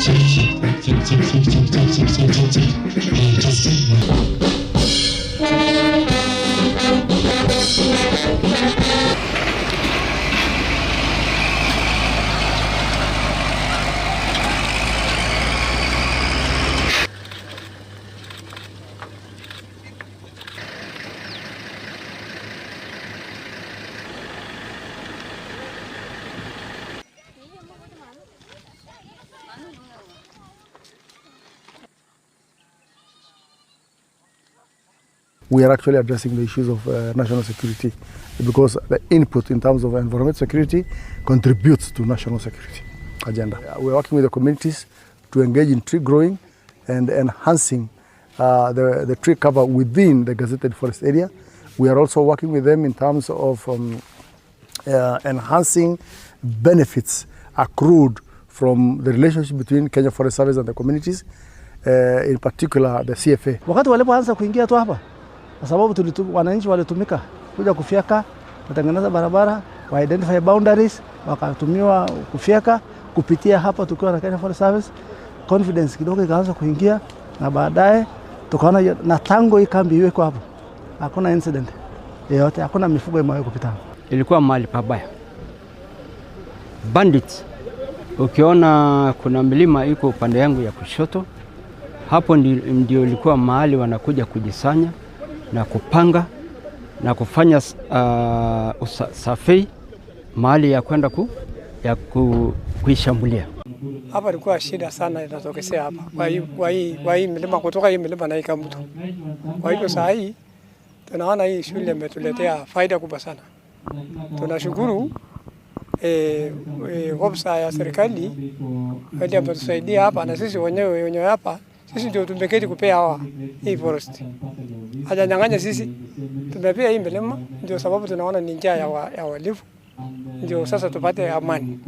6, 6, 6, 6, 6, 6, 6, 6, 8, 6, 1. We are actually addressing the issues of national security because the input in terms of environment security contributes to national security agenda. We are working with the communities to engage in tree growing and enhancing the tree cover within the gazetted forest area. We are also working with them in terms of enhancing benefits accrued from the relationship between Kenya Forest Service and the communities, in particular the CFA. Wakati walipoanza kuingia tu hapa, kwa sababu wananchi walitumika kuja kufyeka, kutengeneza barabara, wa identify boundaries, wakatumiwa kufyeka kupitia hapa tukiwa na Kenya Forest Service, confidence kidogo ikaanza kuingia, na baadaye tukaona, na tangu hii kambi iwekwe hapo hakuna incident yoyote, hakuna mifugo imewahi kupita. Ilikuwa mahali pabaya, bandits. Ukiona kuna milima iko upande yangu ya kushoto, hapo ndio ilikuwa mahali wanakuja kujisanya na kupanga na kufanya survey mahali ya kwenda kuishambulia. Hapa ilikuwa shida sana inatokezea hapa kwa hii milima, kutoka hii milima na hii mto. Kwa hivyo saa hii tunaona hii shule imetuletea faida kubwa sana. Tunashukuru ofisa ya serikali ndio ametusaidia hapa, na sisi wenyewe hapa sisi ndio tumeketi kupea hawa hii forest. Hajanyang'anya sisi, tumepea hii milima, ndio sababu tunaona ni njia ya wahalifu, ndio sasa tupate amani.